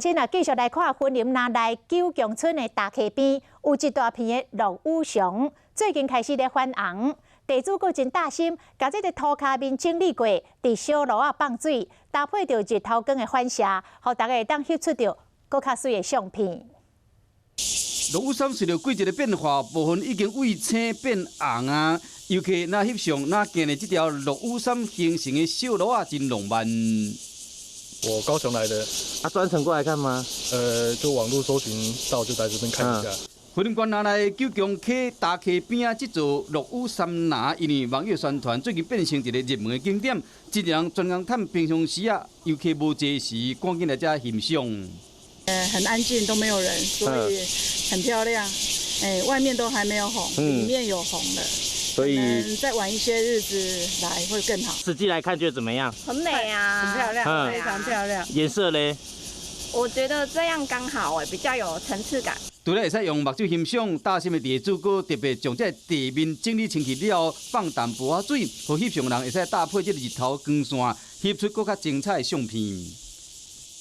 先來繼續來看雲林林內九強村的大溪邊，有一大片的落羽松，最近開始咧翻紅。地主閣真貼心，共這个塗跤面整理過，佇小路仔放水，搭配著日頭光的反射，予大家會當翕出著閣較媠的相片。落羽杉隨著季節的變化，部分已經為青變紅啊！遊客若翕相，若行佇這條落羽杉形成的小路仔，真浪漫。我高雄來的。啊，專程過來看嗎？就網路搜尋到，就來這邊看一下。雲林縣內九強溪大溪邊仔這座落羽杉林，因為網友宣傳，最近變成一个熱門的景點，真濟人專工趁平常時啊，遊客無濟時，趕緊來遮欣賞。很安靜，都沒有人，所以很漂亮。哎，外面都還沒有紅，裡面有紅了。所以再晚一些日子來會更好。實際來看覺得怎麼樣？很美啊，很漂亮，非常漂亮。顏色咧？我覺得這樣剛好哎，比較有層次感。除了會使用目睭欣賞，貼心的地主閣特別將這个地面整理清氣了後，放淡薄仔水，予翕相人會使搭配這个日頭光線，翕出閣較精彩的相片。